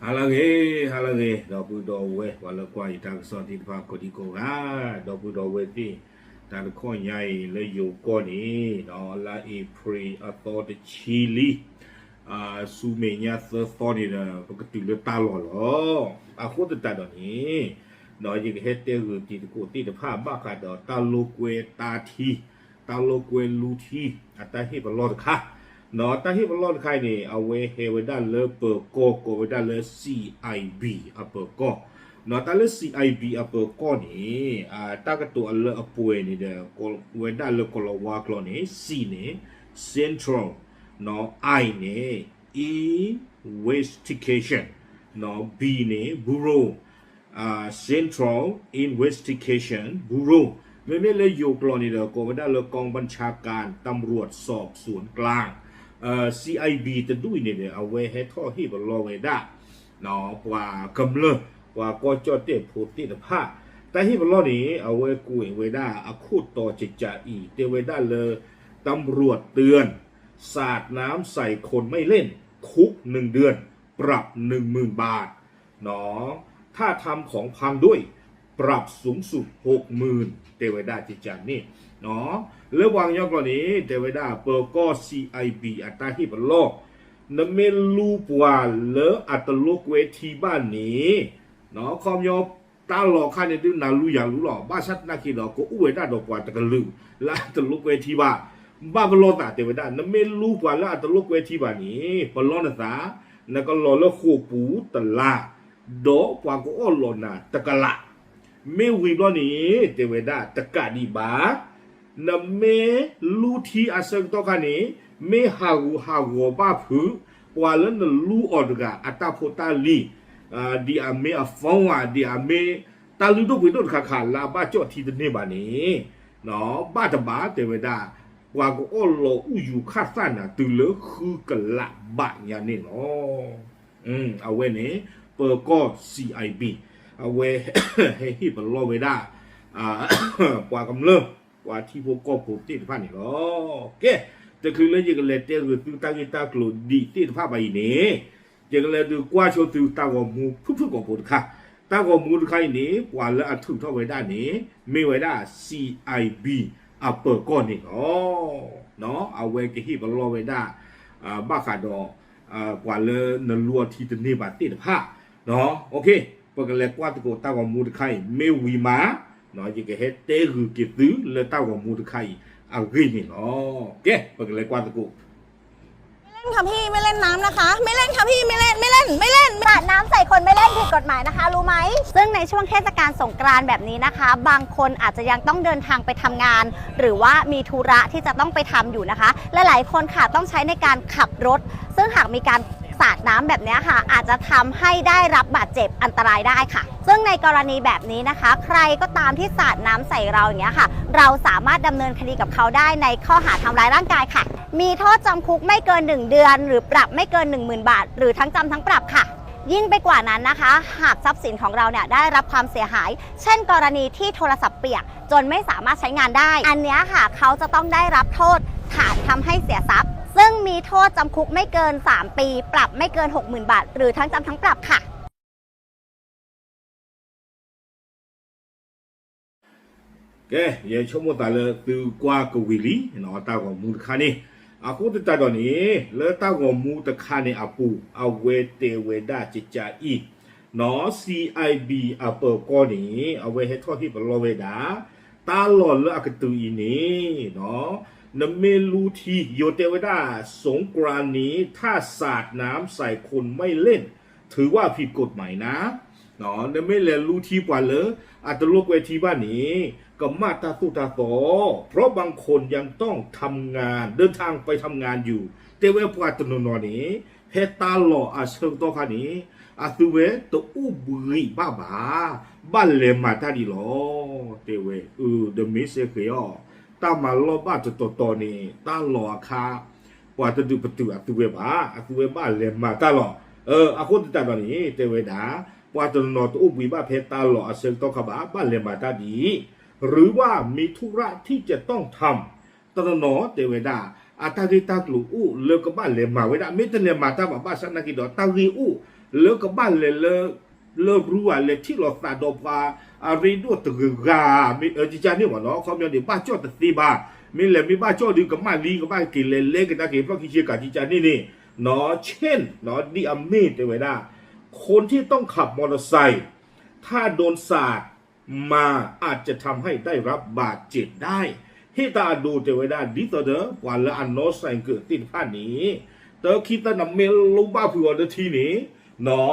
ဟါလၢအဂ့ၤ, ဟါလၢအဂ့ၤ, ဒီပုၢ်ဒီဝဲၢ် ပှၤလၢကွၢ်ယတၢ်ကစီၣ်သ့ၣ်တဖၣ်ကိးဒံကိးဂၤ, ဒီပုၢ်ဒီဝဲၢ်သ့ၣ်, တၢ်တခီညါအံၤလၢယိၤကီၢ်န့ၣ်, လါအ့ဖြ့ၣ်အသီတဆံလံ, ဆူမဲာ်ညါသၢသီန့ၣ်ဒီး ပကတုၤလၢတၢ်လီၢ်လီၤ. အဃိသတးဒီးန့ၣ်, ဒီးယကဟဲတဲဂုာ်က့ၤသကိးသ့ၣ်တဖၣ် ဘၣ်ဃးဒီးတၢ်လိာ်ကွဲတၢ်ထံ, တၢ်လိာ်ကွဲလူထံ, အတၢ်ဟ့ၣ်ပလီၢ်တခါ, ဒီးတၢ်ဟ့ၣ်ပလီၢ်တခါအံၤန့ၣ် အဝဲဟဲဝဲဒၣ်လၢပၢၤကီၢ် ကိးဝဲဒၣ်လၢ C I B အပၢၤကီၢ်, ဒီးတၢ်လၢ C I B အပၢၤကီၢ်န့ၣ်, တၢ်ကတိၤအလၢအပှဲၤန့ၣ်ဒီး ကိးဝဲဒၣ်လၢကီၤလၤဝါကျိာ်န့ၣ် C န့ၣ် Central, ဒီး I န့ၣ် Investigation, ဒီး B န့ၣ် Bureau, Central Investigation Bureau, မ့မ့ၢ်လၢယိၤကျိာ်န့ၣ်ဒီး ကိးဝဲဒၣ်လၢ กองบัญชาการตำรวจสอบสวนกลาง, C I B တဒူၣ်အံၤန့ၣ်ဒီး အဝဲဟဲထီၣ်ဟ့ၣ်ပလီၢ်ဝဲဒၣ် ပှၤကမျၢၢ် ပှၤကီၢ်ကၠီၣ်တဲၣ်ဖိသ့ၣ်တဖၣ်, တၢ်ဟ့ၣ်ပလီၢ်န့ၣ် အဝဲကွဲးဝဲဒၣ်အခိၣ်တီကကးအံၤ တဲဝဲဒၣ်လၢ ตำรวจเตือน สาดน้ำใส่คนไม่เล่น คุกหนึ่งเดือน ปรับหนึ่งหมื่นบาท ถ้าทำของพังด้วย ปรับสูงสุด หกหมื่น တဲဝဲဒၣ်ကကးန့ၣ်, လၢပှၤကညီကျိာ်န့ၣ် တဲဝဲဒၣ် ပၢၤကီၢ် C I B အတၢ်ဟ့ၣ်ပလီၢ်, နမ့ၢ်လူပှၤလၢအတလိာ်ကွဲထံဘၣ်န့ၣ်, ခီပညီ တၢ်လီၢ်ခါန့ၣ်ဒုးနၤလူယၤလူလီၤ, ဘၣ်ဆၣ်သနာ်က့ဒီး ကအိၣ်ဝဲဒၣ်ဒီးပှၤတကလုာ် လၢအတလိာ်ကွဲထံဘၣ်, ဘၣ်ပလီၢ်သးတဲဝဲဒၣ် နမ့ၢ်လူပှၤလၢအတလိာ်ကွဲထံဘၣ်န့ၣ် ပလီၢ်နသး, နကလီၤလၢဃိာ်ပူၤတလါ, ဒီးပှၤကအိၣ်လီၤနၤတကလး, မ့ၢ်ဝံၤဘျီန့ၣ် တဲဝဲဒၣ်တကးဒံးဘၣ် နမ့ၢ်လူထံအဆၢကတီၢ်ခါန့ၣ် မ့ၢ်ဟးဂူာ်ဟးဂီၤဘၣ်ဖုး ပှၤလၢနလူအီၤတဂၤအတၢ်ဖိတၢ်လံၤ, ဒ်အမ့ၢ်အ phone ဧါ, ဒ်အမ့ၢ်တၢ်လုၢ်ဒိၣ်ပှ့ၤဒိၣ်တခါခါ လၢအဘၣ်ကၠီၣ်ထံတန့ၢ်ဘၣ်န့ၣ်, ဘၣ်တဘၣ်တဲဝဲဒၣ် ပှၤကအိၣ်လီၤအူယူၤခၣ်သၣ်နၤတုၤလၢဃုကလးဘးညါန့ၣ်လီၤ. အဝဲန့ၣ် ပၢၤကီၢ် C I B အဝဲ ဟဲဟ့ၣ်ပလီၢ်ဝဲဒၣ် ပှၤကမျၢၢ် ပှၤထံဖိကီၢ်ဖိသ့ၣ်တဖၣ်န့ၣ်လီၤ. ကဲ, တချုးလၢယကလဲၤတဲဂုာ်သုတၢ်ဂ့ၢ်တၢ်ကျိၤဒံးသ့ၣ်တဖၣ်ဘၣ်အံၤန့ၣ်, ယကလဲၤဒုးကွၢ်ဆိသုတၢ်ဂီၤမူဖုၣ်ဖုၣ်ကိာ်ဖိတခါ, တၢ်ဂီၤမူတခါအံၤန့ၣ် ပှၤလၢအထုးထီၣ်ဝဲဒၣ်န့ၣ် မ့ၢ်ဝဲဒၣ် C I B အပၢၤကီၢ်န့ၣ်လီၤ. အဝဲကဟ့ၣ်ပလီၢ်ဝဲဒၣ် ဘၣ်ဃးဒီး ပှၤလၢနလူအီၤထံတန့ၢ်ဘၣ်သ့ၣ်တဖၣ်, ပကလဲၤကွၢ်သကိးတၢ်ဂီၤမူတခါအံၤ မ့ၢ်ဝံၤမး ယကဟဲတဲဂုာ်က့ၤသုလၢတၢ်ဂီၤမူတခါအံၤအဂ့ၢ်န့ၣ်လီၤ. ကဲ, ပကလဲၤကွၢ်သကိး ไม่เล่นค่ะพี่ ไม่เล่นน้ำนะคะ ไม่เล่นค่ะพี่ ไม่เล่น ไม่เล่น ไม่เล่น สาดน้ำใส่คนไม่เล่นผิดกฎหมายนะคะ รู้ไหม ซึ่งในช่วงเทศกาลสงกรานต์แบบนี้นะคะ บางคนอาจจะยังต้องเดินทางไปทำงาน หรือว่ามีธุระที่จะต้องไปทำอยู่นะคะ หลายๆคนค่ะต้องใช้ในการขับรถ ซึ่งหากมีการสาดน้ำแบบนี้ค่ะ อาจจะทำให้ได้รับบาดเจ็บอันตรายได้ค่ะ ซึ่งในกรณีแบบนี้นะคะ ใครก็ตามที่สาดน้ำใส่เราอย่างเงี้ยค่ะ เราสามารถดำเนินคดีกับเขาได้ในข้อหาทำร้ายร่างกายค่ะ มีโทษจำคุกไม่เกินหนึ่งเดือน หรือปรับไม่เกินหนึ่งหมื่นบาท หรือทั้งจำทั้งปรับค่ะ ยิ่งไปกว่านั้นนะคะ หากทรัพย์สินของเราเนี่ยได้รับความเสียหาย เช่นกรณีที่โทรศัพท์เปียกจนไม่สามารถใช้งานได้ อันเนี้ยค่ะ เขาจะต้องได้รับโทษฐานทำให้เสียทรัพย์ ซึ่งมีโทษจำคุกไม่เกินสามปี ปรับไม่เกินหกหมื่นบาท หรือทั้งจำทั้งปรับค่ะ ကဲ, ယဆိကမိၣ်သးလၢသုကွၢ်ကဝံၤလံ တၢ်ဂီၤမူတခါန့ၣ်, အဃိသတးဒီးန့ၣ် လၢတၢ်ဂီၤမူတခါန့ၣ်အပူၤ အဝဲတဲဝဲဒၣ်ကကးအံၤ, နီၢ် C I B အပၢၤကီၢ်န့ၣ် အဝဲဟဲထီၣ်ဟ့ၣ်ပလီၢ်ဝဲဒၣ် တၢ်လီၢ်လၢအကတုၤအံၤန့ၣ် နမ့ၢ်လူထံ ယိၤတဲဝဲဒၣ် สงกรานต์นี้ ถ้าสาดน้ำใส่คนไม่เล่น ถือว่าผิดกฎหมายนะ နမ့ၢ်လဲၤလူထံပှၤလၢ အတလိာ်ကွဲထံဘၣ်န့ၣ် ကမၣ်တၢ်သိၣ်တၢ်သီ, เพราะบางคนยังต้องทำงาน เดินทางไปทำงานอยู่ တဲဝဲပှၤတနီၤနီၤန့ၣ် ဖဲတၢ်လီၢ်အဆၢကတီၢ်ခါန့ၣ် အသုဝဲတအိၣ်ဘှံးဘၣ်ဘၣ်, ဘၣ်လဲၤမၤတၢ်ဒ်လီၤ. တဲဝဲ, အၢ ဒီးမ့ၢ်စ့ၢ်ကီးအီၤ တၢ်မၤလီၢ်ဘၣ်တတီၤတီၤန့ၣ် တၢ်လီၢ်အခါ ပှၤတဒုးပတုာ်အသုဝဲဘၣ်, အသုဝဲဘၣ်လဲၤမၤတၢ်လီၤ. အဃိသတးဒီးန့ၣ် တဲဝဲဒၣ် ပှၤတနီၤနီၤတအိၣ်ဘှံးဘၣ်ဖဲတၢ်လီၢ်အဆၢကတီၢ်ခါဘၣ်, ဘၣ်လဲၤမၤတၢ်ဒ်အံၤ, หรือว่ามีธุระที่จะต้องทำ တနီၤနီၤတဲဝဲဒၣ် အတၢ်ဂ့ၢ်တၢ်ကျိၤအိၣ်လၢကဘၣ်လဲၤမၤဝဲဒၣ်, မ့ၢ်တလဲၤမၤတၢ်ဘၣ် ဘၣ်ဆၣ်သနာ်က့ဒီး တၢ်ဂ့ၢ်အိၣ် လၢကဘၣ်လဲၤလၢ လၢရူဧါ လဲၤထံၣ်လိာ်သးဒီးပှၤအရ့ဒိၣ်တဂၤဂၤ မ့ၢ်ကကန့ၣ်မ့ၢ်နီၤ, အခီပညီန့ၣ် ဘၣ်ကၠီၣ်တသ့ဘၣ်, မ့ၢ်လဲၤမ့ၢ်ဘၣ်ကၠီၣ်ဒုး ကမၣ်လံ ကဘၣ်က့ၤလဲၤလဲၤကဒါက့ၤ ဖျီၣ်ခံဆ့ကၤ ကကန့ၣ်န့ၣ်နီၤ, เช่นနီၤ ဒ်အမ့ၢ်တဲဝဲဒၣ် คนที่ต้องขับมอเตอร์ไซค์ ถ้าโดนสาดมา อาจจะทำให้ได้รับบาดเจ็บได้ ဟ့ၣ်တၢ်အဒိတဲဝဲဒၣ် ဒ်သိးဒီး ပှၤလၢအနီၢ်စဲးကၢးသ့ၣ်တဖၣ်န့ၣ် တၢ်ခံသၢနမ့ၢ်လိၣ်ဘၣ်ဖုးအီၤလၢထံန့ၣ်နီၤ,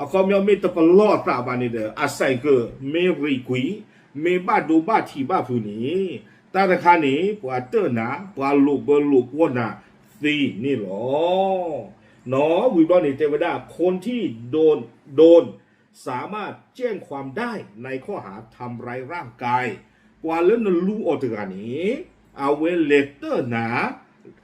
အခီပညီမ့ၢ်တပလီၢ်အသးဘၣ်န့ၣ်ဒီး အစဲးကၢးမ့ၢ်ရံကွံာ် မ့ၢ်ဘၣ်ဒိဘၣ်ထံးဘၣ်ဖုးန့ၣ် တၢ်တခါန့ၣ် ပှၤတၢၣ်နၤ ပှၤလိာ်ဘၢလိာ်ကွီၢ်နၤသ့န့ၣ်လီၤ. နီၤ ဝံၤဘျီန့ၣ် တဲဝဲဒၣ် คนที่โดน โดน สามารถแจ้งความได้ในข้อหาทำร้ายร่างกาย ပှၤလၢနလူအီၤတဂၤန့ၣ် အဝဲလဲၤတၢၣ်နၤ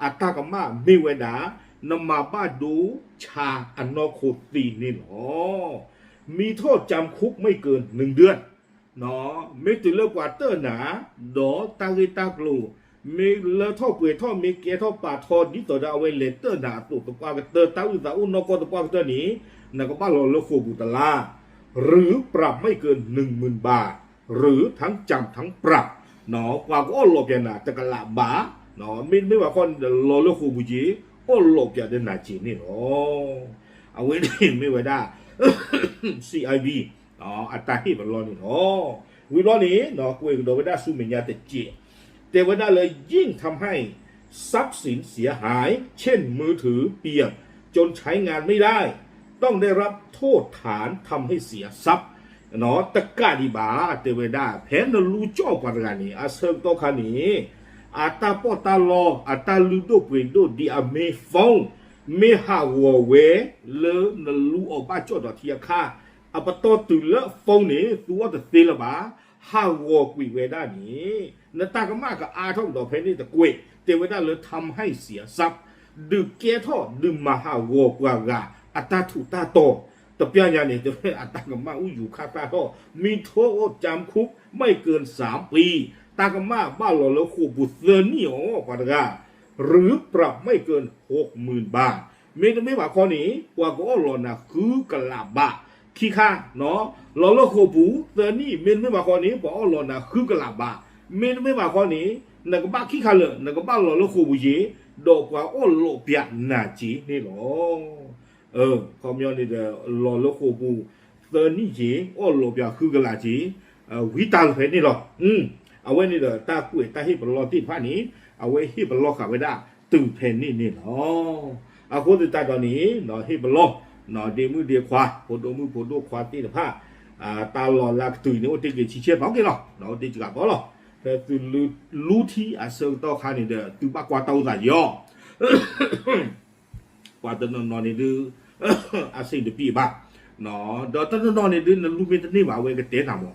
အတၢ်ကမၣ်မ့ၢ်ဝဲဒၣ် နမၤဘၣ်ဒိဆါအနီၢ်ခိသ့န့ၣ်လီၤ. มีโทษจำคุกไม่เกินหนึ่งเดือน မ့ၢ်တုၤလၢပှၤတၢၣ်နၤ ဒီးတၢ်ဂ့ၢ်တၢ်ကျိၤ မ့ၢ်လၢထီၣ်ပှဲၤထီၣ် မ့ၢ်ကဲထီၣ်ပာ်ထီ ဒ်သိးဒီးအဝဲလဲၤတၢၣ်နၤအသိးသပှၢ်ကတၢၢ် တၢ်အုၣ်သးအိၣ်နီၢ်ကီၢ်သပှၢ်ကတၢၢ်န့ၣ် နကဘၣ်လီၤလၢဃိာ်ပူၤတလါ หรือปรับไม่เกินหนึ่งหมื่นบาท หรือทั้งจำทั้งปรับ ပှၤကအီၣ်လီၤပၠးနၤတကလးဘး မ့တမ့ၢ်ဘၣ်ခီန့ၣ်ဒီး လီၤလၢဃိာ်ပူၤက့ၤ အီၣ်လီၤပၠးဒီးနၤက့ၤန့ၣ်လီၤ. အဝဲန့ၣ်မ့ၢ်ဝဲဒၣ် CIB အတၢ်ဟ့ၣ်ပလီၢ်န့ၣ်လီၤ. ဝံၤဘျီန့ၣ် ကွဲးကဒီးဝဲဒၣ်ဆူမဲာ်ညါတစဲး တဲဝဲဒၣ်လၢ ยิ่งทำให้ทรัพย์สินเสียหาย เช่นมือถือเปียกจนใช้งานไม่ได้ ต้องได้รับโทษฐานทำให้เสียทรัพย์ တကးဒံးဘၣ် တဲဝဲဒၣ် ဖဲနလူကၠီၣ်ပှၤတဂၤန့ၣ် အဆၢကတီၢ်ခါန့ၣ် အတၢ်ပီးတၢ်လီ အတၢ်လုၢ်ဒိၣ်ပှ့ၤဒိၣ်ဒ်အမ့ၢ် phone မ့ၢ်ဟးဂီၤဝဲ လၢနလူအီၤဘၣ်ကၠီၣ်ဒီးထံအခါ အပတီၢ်တုၤလၢ phone န့ၣ် သူအီၤတသ့လၢၤဘၣ် ဟးဂီၤကွံာ်ဝဲဒၣ်န့ၣ် နတၢ်ကမၣ်ကအါထီၣ်ကဒီးဖဲန့ၣ်တကွဲး တဲဝဲဒၣ်လၢ ทำให้เสียทรัพย์ ဒုးကဲထီၣ်ဒုးမၤဟးဂီၤပှၤဂၤ အတၢ်ထူးတၢ်တီၤ တပျၢ်ညါန့ၣ် တဲဝဲအတၢ်ကမၣ်အူယူၤခါသၣ်ထီၣ် มีโทษจำคุกไม่เกินสามปี တၢ်ကမၣ်ဘၣ်လီၤလၢဃိာ်ပူၤသၢနံၣ်အီၤ ပှၤတဂၤ หรือปรับไม่เกินหกหมื่นบาท မ့တမ့ၢ်ဘၣ်ခီန့ၣ် ပှၤကအီၣ်လီၤနၤဃုကလးဘး ခံခါ လီၤလၢဃိာ်ပူၤသၢနံၣ် မ့တမ့ၢ်ဘၣ်ခီန့ၣ် ပှၤအီၣ်လီၤနၤဃုကလးဘး မ့တမ့ၢ်ဘၣ်ခီန့ၣ် နကဘၣ်ခံခါလၢာ် နကဘၣ်လီၤလၢဃိာ်ပူၤက့ၤ ဒီးပှၤအီၣ်လီၤပၠးနၤက့ၤန့ၣ်လီၤ. အခီပညီန့ၣ်ဒီး လီၤလၢဃိာ်ပူၤသၢနံၣ်က့ၤ အီၣ်လီၤပၠးဃုကလးက့ၤ ဝံတၢ်လီၤဖဲန့ၣ်လီၤ. အဝဲန့ၣ်ဒီးတၢ်ကွဲးတၢ်ဟ့ၣ်ပလီၢ်သ့ၣ်တဖၣ်န့ၣ် အဝဲဟ့ၣ်ပလီၢ်ဃာ်ဝဲဒၣ်တုၤဖဲန့ၣ်န့ၣ်လီၤ. အဃိသတးဒီးန့ၣ် ဟ့ၣ်ပလီၢ် ဒ့မုၣ်ဒ့ခွါ ဖိဒိၣ်မုၣ်ဖိဒိၣ်ခွါသ့ၣ်တဖၣ် တၢ်လီၢ်လၢကတုၤန့ၣ် အိၣ်တ့ၢ်က့ၤဆံဆဲၣ်ဘီက့ၤလီၤ အိၣ်တ့ၢ်စှၤဘီလီၤ. ဖဲသုလူထံအဆၢကတီၢ်ခါန့ၣ်ဒီး သုဘၣ်ကွၢ်တၢ်အိၣ်သးယီၤ ပှၤတနီၤနီၤန့ၣ်ဒုး အဆင်တပြေဘၣ် ဒီးတနီၤနီၤန့ၣ်ဒုး နလူမ့ၢ်တန့ၢ်ဘၣ် အဝဲကတဲနၤမး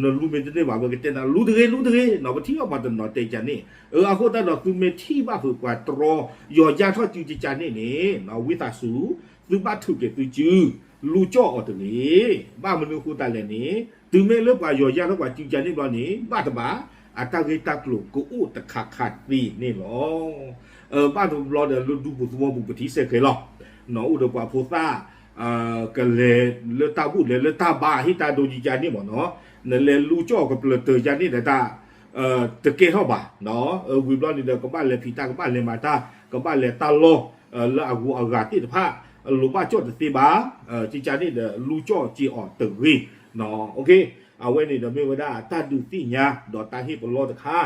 နလူမ့ၢ်တန့ၢ်ဘၣ် အဝဲကတဲနၤ လူတဂ့ၤ လူတဂ့ၤ ပထံၣ်ဘၣ်ပှၤတနီၤတဲကန့ၣ် အဃိသတးဒီး သုမ့ၢ်ထံၣ်ဘၣ်ဖုးပှၤတြီ ယီၤယၢ်ထီၣ်စုကကန့ၣ်န့ၣ် ဝံသးစူၤ သုဘၣ်ထုးက့ၤသုစု လူကၠီၣ်အီၤတဂ့ၤ. ဘၣ်မနုၤအဃိသတးလဲၣ်န့ၣ် တုၤမ့ၢ်လၢပှၤယီၤယၢ်ထီၣ်ပှၤစုကန့ၣ်ဘျီန့ၣ် ဘၣ်တဘၣ် အတၢ်ဂ့ၢ်တၢ်ကျိၤကအိၣ်တခါခါသ့န့ၣ်လီၤ. ဘၣ်တဘျီဒီးလၢဒူပူၤသဝီပူၤပထံၣ်ဆဲးခဲလီၤ အိၣ်ဒီးပှၤဖိသၣ် ကလဲၤလၢတၢ်ဘူၣ်လဲၤလၢတၢ်ဘါ ဟ့ၣ်တၢ်ဒိကကန့ၣ်မးနီၤ နလဲၤလူကၠီၣ်ကပျၢၤတၢၤယါန့ၣ်ဒီးတၢ် တကဲထီၣ်ဘၣ် ဝံၤဘျီန့ၣ်ဒီး ကဘၣ်လဲၤဖံးတၢ် ကဘၣ်လဲၤမၤတၢ် ကဘၣ်လဲၤတၢ်လီၢ် လၢအဂုၤအဂၤသ့ၣ်တဖၣ် လိၣ်ဘၣ်ကၠီၣ်တသ့ဘၣ် ကကန့ၣ်ဒီး လူကၠီၣ်က့ၤအီၤတဂ့ၤ အဝဲန့ၣ်ဒီးမ့ၢ်ဝဲဒၣ်တၢ်ဒုးသ့ၣ်ညါ ဒီးတၢ်ဟ့ၣ်ပလီၢ်တခါ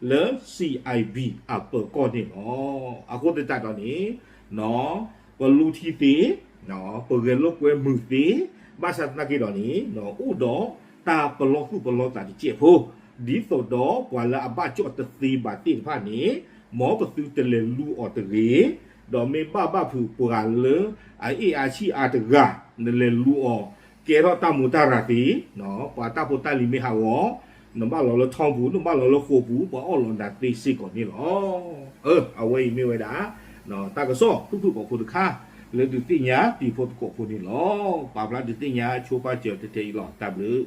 လၢ CIB အပၢၤကီၢ်န့ၣ်လီၤ. အဃိသတးဒီးန့ၣ် ပလူထံသ့ ပဂဲၤလိာ်ကွဲမုာ်သ့ ဘၣ်ဆၣ်သနာ်က့ဒီးန့ၣ် အိၣ်ဒီးတၢ်ပလီၢ်သူၣ်ပလီၢ်သးတစဲးဖိ ဒ်သိးဒီးပှၤလၢအဘၣ်ကၠီၣ်တသ့ဘၣ်သ့ၣ်တဖၣ်န့ၣ် မ်ပသုတလဲၤလူအီၤတဂ့ၤ ဒီးမ့ၢ်ဘၣ်ဘၣ်ဖုးပှၤလၢအအ့ၣ်အါဆံၣ်အါတဂၤ နလဲၤလူအီၤ ကဲထီၣ်တၢ်မူတၢ်ရၤသ့ ပှၤတၢ်ဖိတၢ်လံၤမ့ၢ်ဟးဂီၤ နဘၣ်လီၤလၢထီပူၤ နဘၣ်လီၤလၢဃိာ်ပူၤ ပှၤအီၣ်လီၤနၤသ့စ့ၢ်ကီးန့ၣ်လီၤ. အဝဲအံၤမ့ၢ်ဝဲဒၣ် တၢ်ကစီၣ်ဖုၣ်ဖုၣ်ကိာ်ဖိတခါ လၢဒုးသ့ၣ်ညါတံၤဖိသကိးဖိန့ၣ်လီၤ. ပာ်ဖျါဒုးသ့ၣ်ညါဆိပာ်စၢၤတထဲအံၤလီၤ. တၢ်ဘျုး